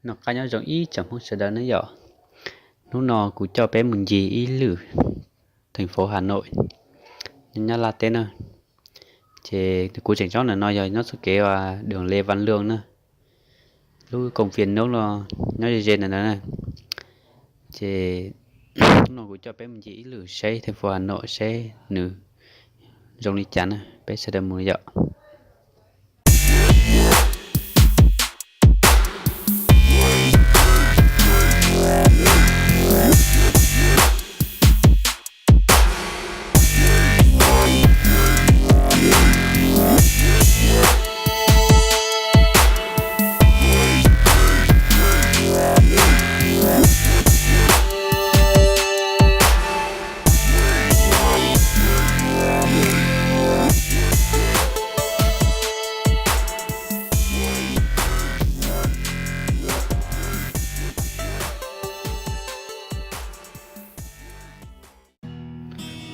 Noj qab nyob zoo ib tsoom Hmoob sawv daws na yom. Hnub no kuv coj peb mus ncig ib lwm theem fauv Has Nois, nyob Nyab Laj teb na. Ces kuv tseem tsob ntawm no yog nyob txoj kev uas đường Lê Văn Lương na, lub công viên nước no nyob ze ze ntawm no na. Ces hnub no kuv coj peb mus ncig ib lwm seb theem fauv Has Nois seb nws zoo li cas na, peb sawv daws mus yom.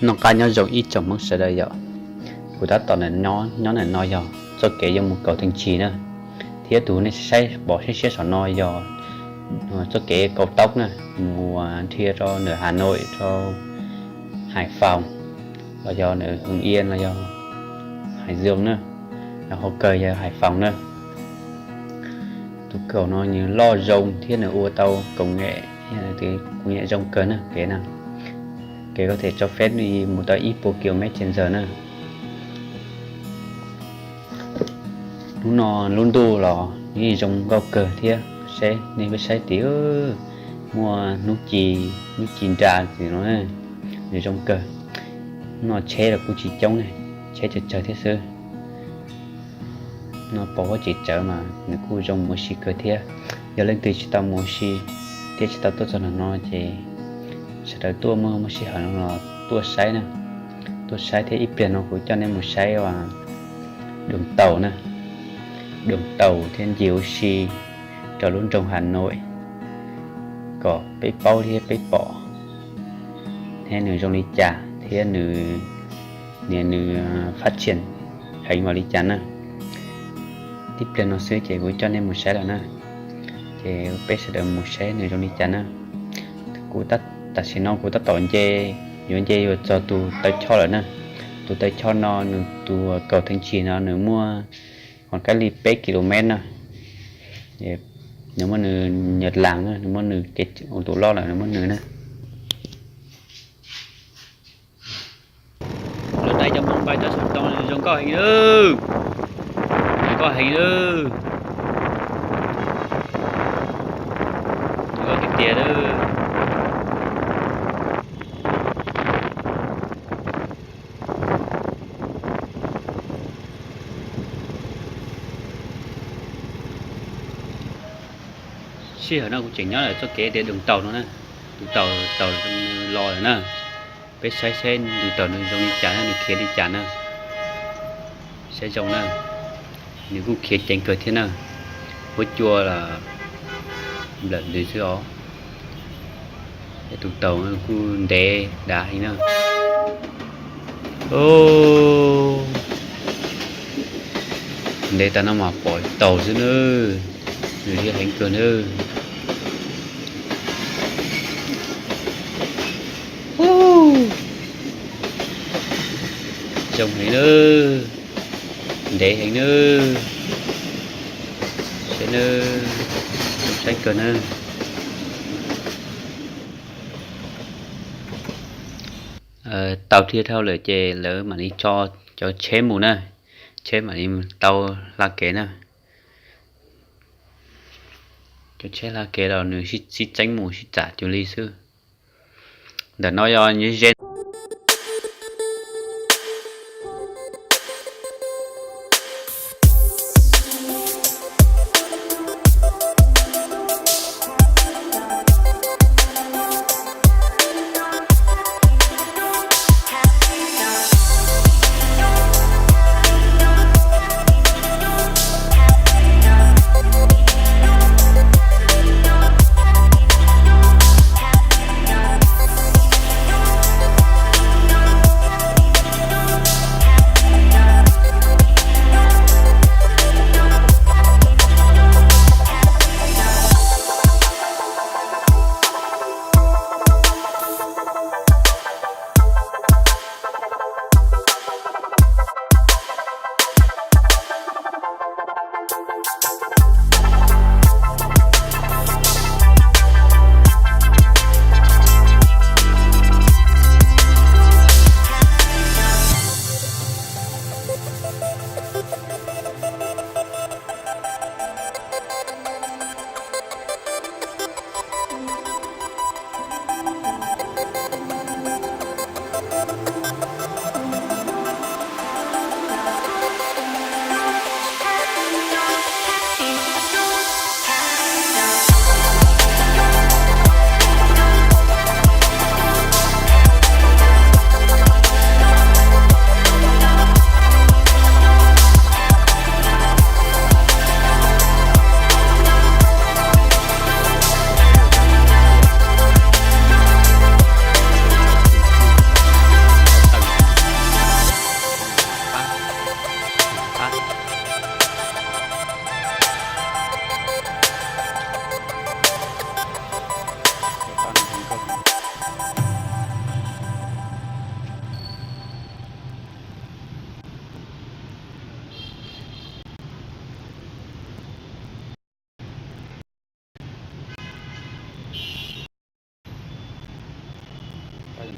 Noj qab nyob zoo ib tsoom Hmoob sawv daws yom. Kuv tab tom nyob nyob ntawm no yog txoj kev yuav mus Cầu Thanh Trì na, thiab tus nej saib pom siab siab saum no yog txoj kev Cầu Tốc na, mus dhia rau ntawm Hà Nội rau Hải Phòng, los yog ntawm Hưng Yên los yog Hải Dương na, hauv kawg yog Hải Phòng na. Tus kaum no nws loj zoo thiab nws ua tau công nghệ, công nghệ zoo kawg na kev na. Kev có thể cho phép đi mus tau ib puas ki lô mét trên giờ na. Hnub no lub ntuj los nws zoo nkauj kawg thiab, seb nej peb saib tim muaj hnub ci, hnub ci nra tim no, nws zoo kawg. Hnub no tsheb los kuj tsis coob ne, tsheb tsawg tsawg thiab xwb. No pom huab tsev tsawv mas nws kuj zoo mus ua si kawg thiab. Yog leej twg tsis tau mus ua si thiab tsis tau tuaj txog nram no ces sawv daws tuaj muaj muaj sij hawm no los tuaj saib na, tuaj saib thiab ib pliag no kuv coj nej mus saib uas đường tàu na, đường tàu thiab ncig ua si rau lub nroog Hà Nội kom peb paub thiab peb pom thiab nws zoo li cas thiab nws, nws, nws phát triển heev npaum li cas na. Tib pliag no xwb ces kuv coj nej mus saib lawm na. Ces peb sawv daws mus saib nws zoo li cas na. Kuv, tam sim no kuv tab tom nce, yuav nce yuav txog tus taw choj lawm na. Tus taw choj no nws, tus Cầu Thanh Trì no nws muaj khoảng cách li peb ki lô mét na. Nws muaj nws, nws las na, nws muaj nws kev ua tus loj lawm nws muaj nws na. Lub tais cov Hmoob pais rau saum ntoo zoo nkauj heev lawm, zoo nkauj heev lawm, zoo nkauj tiag tiag lawm. Sij hawm no kuv tseem nyob lawm txoj kev tias đường tàu no na, tus tàu, tàu los lawm na. Peb saib saib tus tàu nws zoo li cas na, nws khiav li cas na. Saib zoo na, nws kuj khiav ceev kawg thiab na. Huab cua los nplawm ntws xwb os. Tus tàu kuj ntev dav heev na. Ntev tas no mas pom tau xwb na, nws liab heev kawg na. Zoo heev na, ntev heev na. Saib na, saib kawg na. Tau dhia dhau lawm ces lawv mam li tso cov tsheb mus na, tsheb mam li tau hla kev na. Cov tsheb hla kev los nws sib txeeb mus sib tsam cuag li xwb. Ntawm no yog nyob ze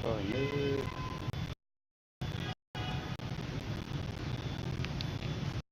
koj nawb.